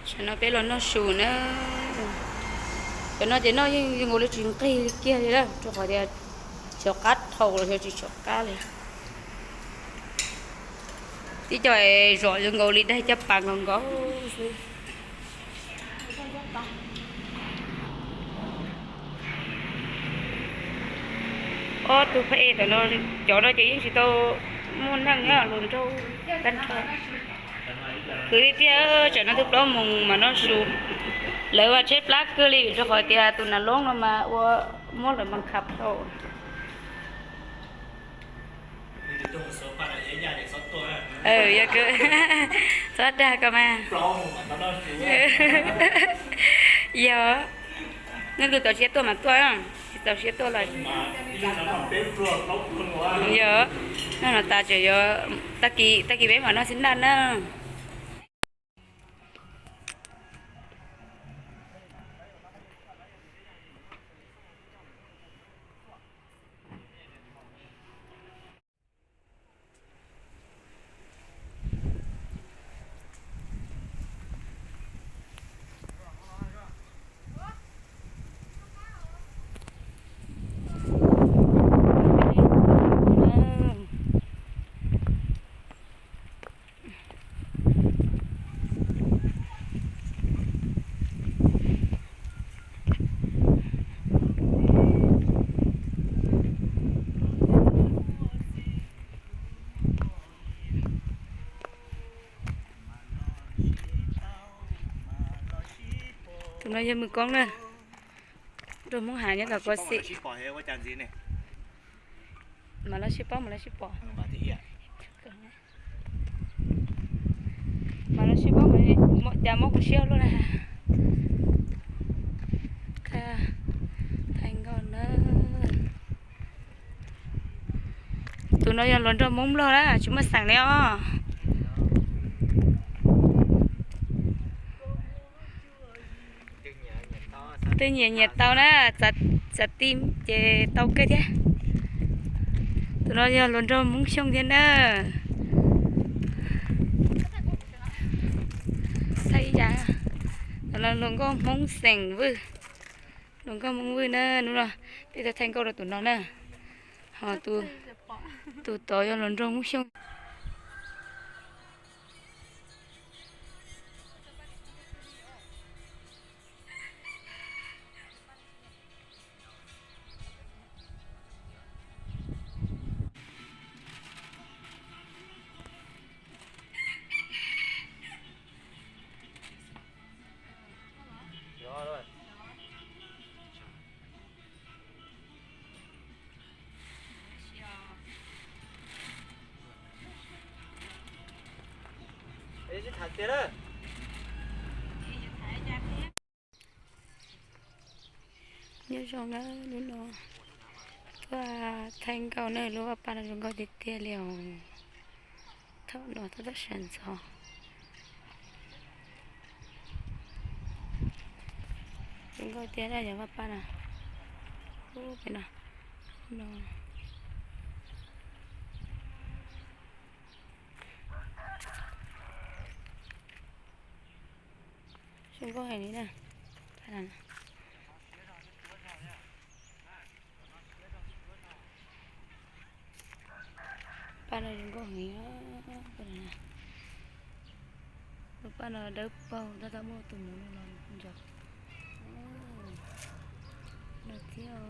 Tam no peb los noj su na. Cov no ces noj yeej zoo nkaus li tsis nqig kiag li na, rau qhov tias xyov qab dhau los xyov tsis xyov qab li. Tib co es zom zoo nkaus li daig caj pas nkaus nkaus xwb. Ob tug phab ej tam no, cov no ces yeej tsis tau muaj neej na, hluas nraug tag nrho. Khwv tiag tiag, tsam no twb plaub moos mas noj su. Lawv mas tshaib plab kawg li vim rau qhov tias tus nas loob no mas ua muab lawv mas khab dhau. Yog, txhob dag ko mas. Yog, nej twb tau siab tuaj mas tuaj, tsis tau siab tuaj los. Yog, noj no tas tseem yuav, tag kis peb mam noj xib ntaj na. Tus no yog Mws Koob na, nraug Hmoob Hav nyob tom Kuab Xim. Mas los sib paub, mas los sib pom. Mas los sib paub, cas muab kuv siab luaj na. Thaij nkauj na. Tus no yog hluas nraug Hmoob Nplog na, tsis muaj xeem li os. Twb nyiam nyiam tau na, txav ti ces tau kawg thiab. Tus no yog hluas nraug Hmoob Xyooj thiab na. Thaij ib yam, tus no hluas nkauj Hmoob xeem Vwj, hluas nkauj Hmoob Vwj na, hnub no peb tau thaij nkauj rau tus no na. Ho tus tod yog hluas nraug Hmoob Xyooj. Nyob zoo na, hnub no tuaj thaij nkauj na, lub vaj paj no zoo nkauj tiag tiag li os. Thaum no tab tom sawv ntxov. Zoo nkauj tiag na, yog vaj paj no. Ub, pem no, no. Zoo nkauj heev li na. Paj no zoo nkauj heev. Paj no dawb paug, tab tom muaj tus muv no los ntxov no thiab.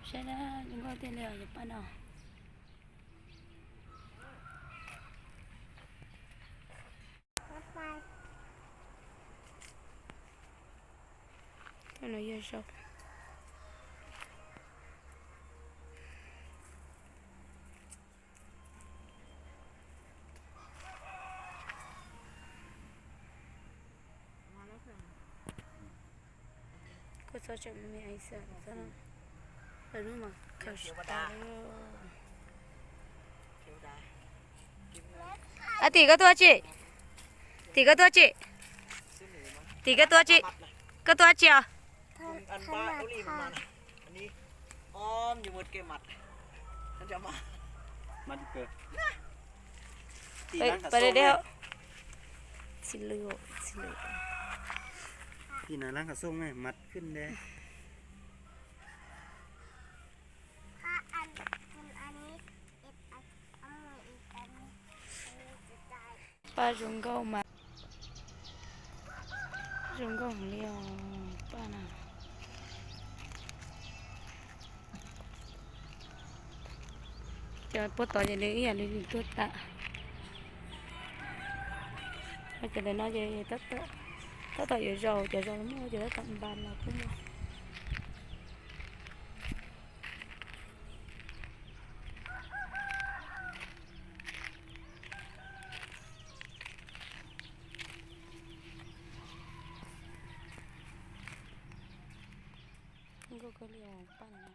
Saib na, zoo nkauj tiag li os cov paj no. Paj no yog zaub. Txog tseem me me xwb, lawv lub mas khaws tsis tas li. A, tim koj tuaj tsi? Tim koj tuaj tsi? Tim koj tuaj tsi? Koj tuaj tsi os? Tim na lab qhov xooj ne, mat khwb ne. Paj zoo nkauj mas, zoo nkauj heev li os paj na. Cov puag tod ces nws ib yam li nws tuag tas. Cov ntawm no ces tab tom yuav zaus, cov zaus muaj cov tab tom npas los kuj muaj. Nkauj kawg li os paj no.